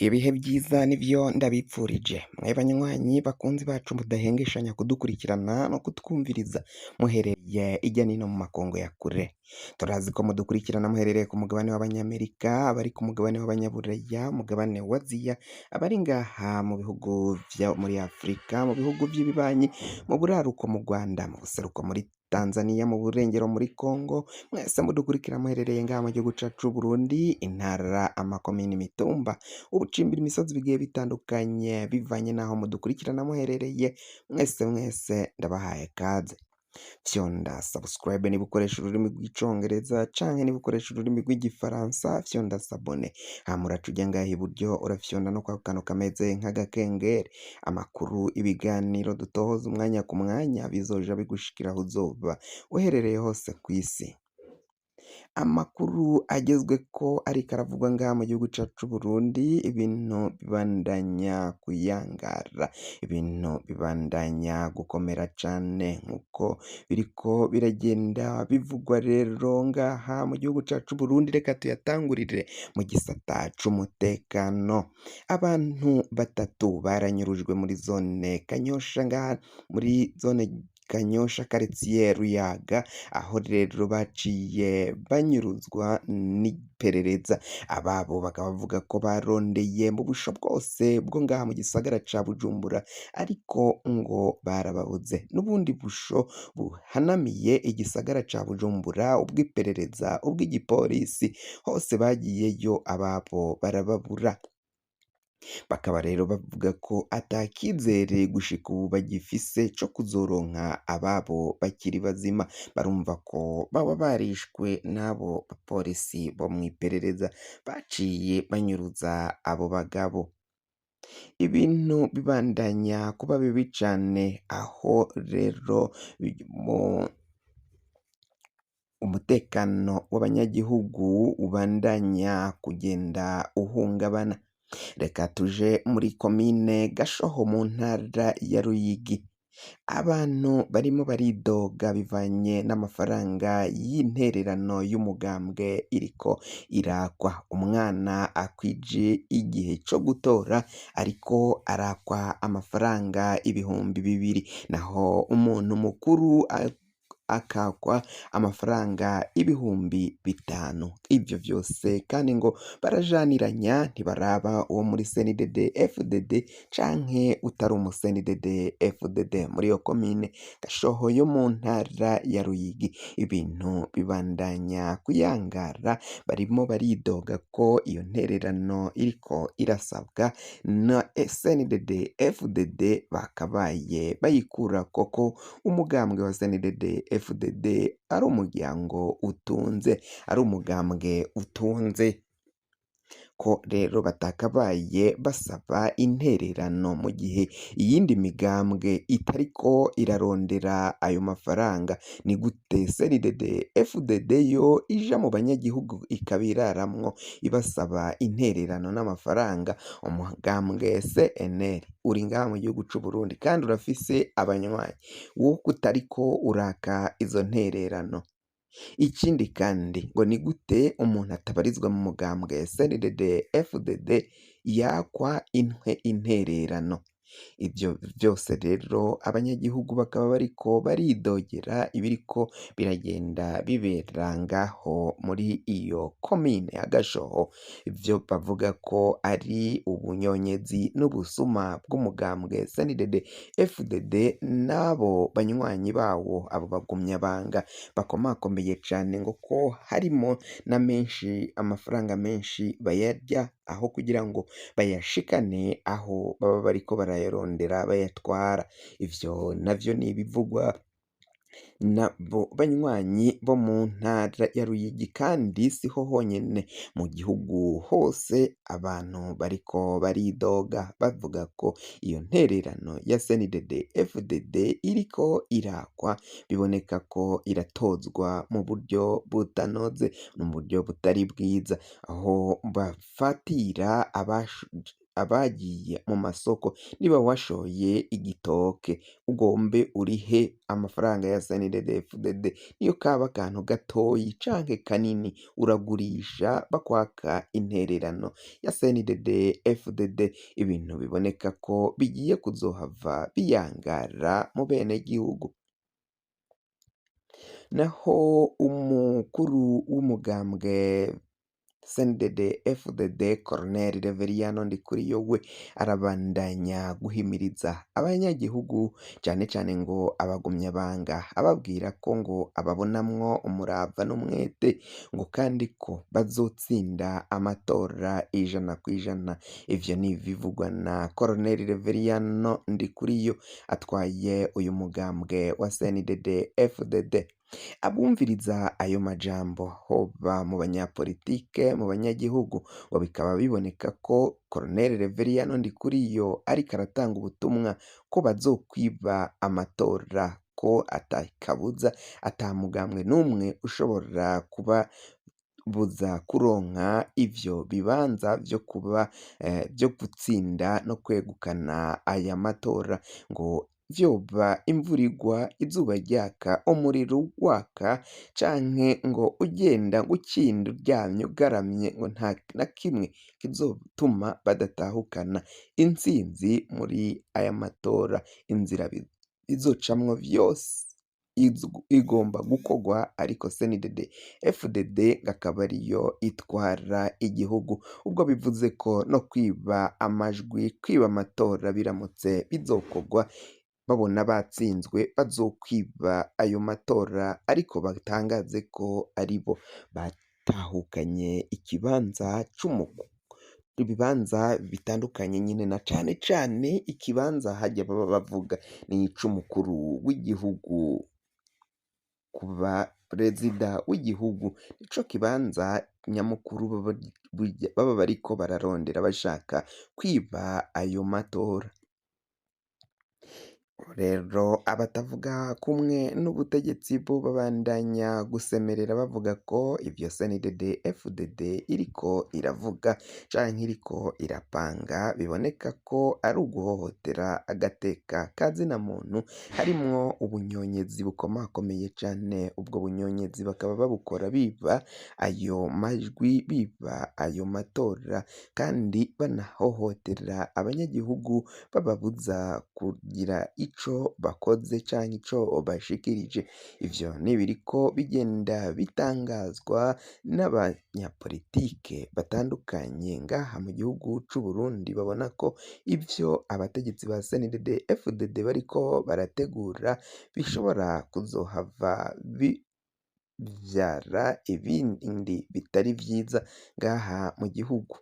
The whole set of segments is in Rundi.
Ibihe vyiza nivyo ndabipfurije mwe banywanyi bakunzi bacu mudahengeshanya kudukurikirana no kutwumviriza muhereye irya nino mu makungu ya kure. Turazi ko mudukurikirana muherereye ku mugabane w'abanyamerika, abari ku mugabane w'abanyaburaya, umugabane wa Aziya, abari ngaha mu bihugu vyo muri Afrika, mu bihugu vy'ibibanyi, mu buraruko mu Rwanda, mu buseruko muri Tanzania, mu burengero muri Congo, mwese mudukurikira muherereye ngaha mu gihugu cacu c'Uburundi, intara, amakomine, imitumba, ubucimbira imisozi bigiye bitandukanye bivanye n'aho mudukurikirana muherereye, mwese mwese ndabahaye kaze. Fyonda subscribe niba ukoresha ururimi rw'icongereza canke niba ukoresha ururimi rw'igifaransa, fyonda s'abonner. Hama uraca uja ngaha iburyo urafyonda no kwako kantu kameze nk'agakengeri. Amakuru, ibiganiro dutohoza umwanya ku mwanya bizoja bigushikira aho uzoba uherereye hose kw'isi. Amakuru agezweko ariko aravugwa ngaha mu gihugu cacu c'Uburundi, ibintu bibandanya kuyangara, ibintu bibandanya gukomera cane nkuko biriko biragenda bivugwa rero ngaha mu gihugu cacu c'Uburundi. Reka tuyatangurire mu gisata c'umutekano. Abantu batatu baranyurujwe muri zone Kanyosha, ngaha muri zone Kanyosha quartier Ruyaga, aho rero baciye banyuruzwa n'iperereza. Ababo bakaba bavuga ko barondeye mu busho bwose bwo ngaha mu gisagara ca Bujumbura, ariko ngo barababuze. N'ubundi busho buhanamiye igisagara ca Bujumbura, ubw'iperereza, ubw'igipolisi, hose bagiyeyo ababo barababura. Bakaba rero bavuga ko ata kizere gushika ubu bagifise co kuzoronka ababo bakiri bazima. Barumva ko baba barishwe n'abo bapolisi bo mw'iperereza baciye banyuruza abo bagabo. Ibintu bibandanya kuba bibi cane, aho rero mu umutekano w'abanyagihugu ubandanya kugenda uhungabana. Reka tuje muri komine Gashoho mu ntara ya Ruyigi. Abantu barimo baridoga bivanye n'amafaranga y'intererano y'umugambwe iriko irakwa. Umwana akwije igihe co gutora ariko arakwa amafaranga 2000, naho umuntu mukuru akakwa amafaranga 5000. Ivyo vyose kandi ngo barajaniranya, ntibaraba uwo muri CNDD FDD canke utari umu CNDD FDD muri iyo komine Gashoho yo mu ntara ya Ruyigi. Ibintu bibandanya kuyangara, barimo baridoga ko iyo ntererano iriko irasabwa na CNDD FDD bakabaye bayikura, koko umugambwe wa CNDD FDD ari umuryango utunze, ari umugambwe utunze, ko rero batakabaye basaba intererano mu gihe iyindi migambwe itariko irarondera ayo mafaranga. Ni gute CNDD FDD yo ija mu banyagihugu ikabiraramwo ibasaba intererano n'amafaranga? Umugambwe CNL uri ngaha mu gihugu c'Uburundi kandi urafise abanywanyi, wowe kutariko uraka izo ntererano? Ikindi kandi ngo ni gute umuntu atabarizwa mu mugambwe CNDD FDD yakwa intererano? Ivyo vyose rero abanyagihugu bakaba bariko baridogera ibiriko biragenda bibera ngaho muri iyo komine ya Gashoho, ivyo bavuga ko ari ubunyonyezi n'ubusuma bw'umugambwe CNDD FDD n'abo banywanyi bawo, abo bagumyabanga bakomakomeye cane, ngo ko harimo na menshi, amafaranga menshi bayarya aho kugira ngo bayashikane aho baba bariko barayarondera bayatwara. Ivyo navyo ni ibivugwa nabo banywanyi bo mu ntara ya Ruyigi, kandi siho honyene, mu gihugu hose abantu bariko baridoga bavuga ko iyo ntererano ya CNDD FDD iriko irakwa, biboneka ko iratozwa mu buryo butanoze, mu buryo butari bwiza, aho bafatira abagiye mu masoko, niba washoye igitoke ugombe urihe amafaranga ya CNDD-FDD, niyo kaba akantu gatoyi canke kanini uragurisha bakwaka intererano ya CNDD-FDD, ibintu biboneka ko bigiye kuzohava biyangara mu benegihugu. Naho umukuru w'umugambwe CNDD FDD Colonel Reveriyano Ndikuriyo we arabandanya guhimiriza abanyagihugu cane cane ngo abagumyabanga, ababwira ko ngo ababonamwo umurava n'umwete, ngo kandi ko bazotsinda amatora 100%. Ivyo ni ibivugwa na Colonel Reveriyano Ndikuriyo atwaye uyu mugambwe wa CNDD FDD. Abumviriza ayo majambo hoba mu banyapolitike, mu banyagihugu, ngo bikaba biboneka ko Colonel Reveriyano Ndikuriyo ariko aratanga ubutumwa ko bazokwiba amatora, ko atakabuza ata mugambwe n'umwe ushobora kubabuza kuronka ivyo bibanza vyo kuba vyo gutsinda no kwegukana aya matora, ngo vyoba imvura igwa, izuba ryaka, umuriro waka, canke ngo ugenda ukinda uryamye ugaramye, ngo nta na kimwe kizotuma badatahukana intsinzi muri aya matora. Inzira bizocamwo vyose igomba gukorwa, ariko CNDD FDD akaba ariyo itwara igihugu. Ubwo bivuze ko no kwiba amajwi, kwiba amatora biramutse bizokorwa babona batsinzwe, bazokwiba ayo matora, ariko batangaze ko aribo batahukanye ikibanza c'umukuru, ibibanza bitandukanye nyine, na cane cane ikibanza hajya baba bavuga ni ic'umukuru w'igihugu, kuba perezida w'igihugu nico kibanza nyamukuru baba bariko bararondera bashaka kwiba ayo matora. Rero abatavuga kumwe n'ubutegetsi bo babandanya gusemerera bavuga ko ivyo CNDD FDD iriko iravuga canke iriko irapanga biboneka ko ari uguhohotera agateka ka zina muntu, harimwo ubunyonyezi bukomakomeye cane. Ubwo bunyonyezi bakaba babukora biba ayo majwi, biba ayo matora, kandi banahohotera abanyagihugu bababuza kugira ico bakoze canke ico bashikirije. Ivyo nibiriko bigenda bitangazwa n'abanyapolitike batandukanye ngaha mu gihugu c'u Burundi, babona ko ivyo abategetsi ba CNDD FDD bariko barategura bishobora kuzohava bivyara ibindi bitari vyiza ngaha mu gihugu.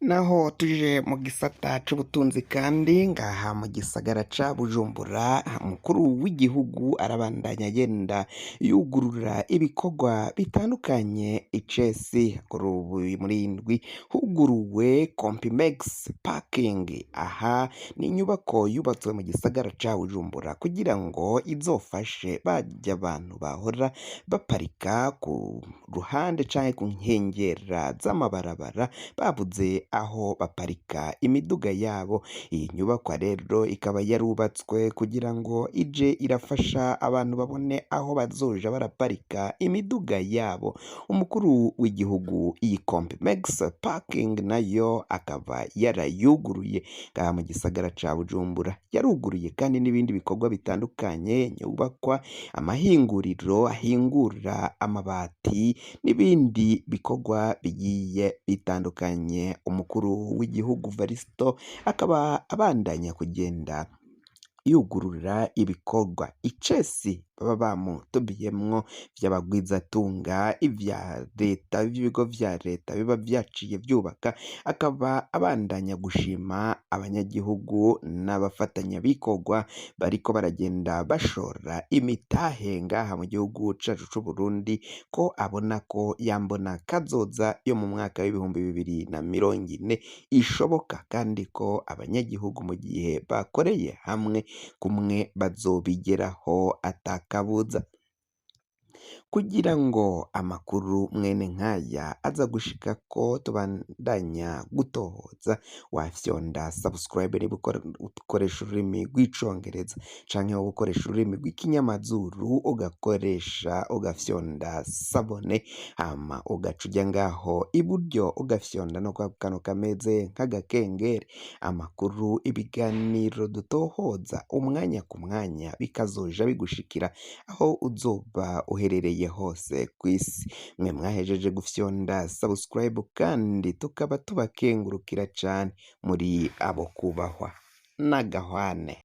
Naho tuje mu gisata c'ubutunzi kandi ngaha mu gisagara ca Bujumbura, umukuru w'igihugu arabandanya agenda yugurura ibikorwa bitandukanye icesi. Kuri ubu muri iyi ndwi huguruwe Compimex Parking. Aha ni inyubako yubatswe mu gisagara ca Bujumbura kugira ngo izofashe barya abantu bahora baparika ku ruhande canke ku nkengera z'amabarabara babuze aho baparika imiduga yabo. Iyi nyubakwa rero ikaba yarubatswe kugira ngo ije irafasha abantu babone aho bazoja baraparika imiduga yabo. Umukuru w'igihugu iyi Compimex Parking nayo akaba yarayuguruye ngaha mu gisagara ca Bujumbura. Yaruguruye kandi n'ibindi bikorwa bitandukanye, nyubakwa, amahinguriro ahingura amabati n'ibindi bikorwa bigiye bitandukanye. Umukuru w'igihugu Varisito akaba abandanya kugenda yugurura ibikorwa icesi baba bamutumiyemwo vy'abagwizatunga, ivya leta, vy'ibigo vya leta biba vyaciye vyubaka, akaba abandanya gushima abanyagihugu n'abafatanyabikorwa bariko baragenda bashora imitahe ngaha mu gihugu cacu c'Uburundi, ko abona ko yambona kazoza yo mu mwaka w'2040 ishoboka, kandi ko abanyagihugu mu gihe bakoreye hamwe kumwe bazobigeraho atakabuza. kugira ngo amakuru mwene nkaya aza gushikako tubandanya gutohoza. Wafyonda subscribe niba ukoresha ururimi rw'icongereza, canke woba ukoresha ururimi rw'ikinyamazuru ugakoresha ugafyonda s'abonner, hama ugaca uja ngaho iburyo ugafyonda no kwa kantu kameze nk'agakengeri. Amakuru, ibiganiro dutohoza umwanya ku mwanya bikazoja bigushikira aho uzoba uherereye hose kw'isi. Mwe mwahejeje gufyonda subscribe kandi tukaba tubakengurukira cane, muri abo kubahwa n'agahwane.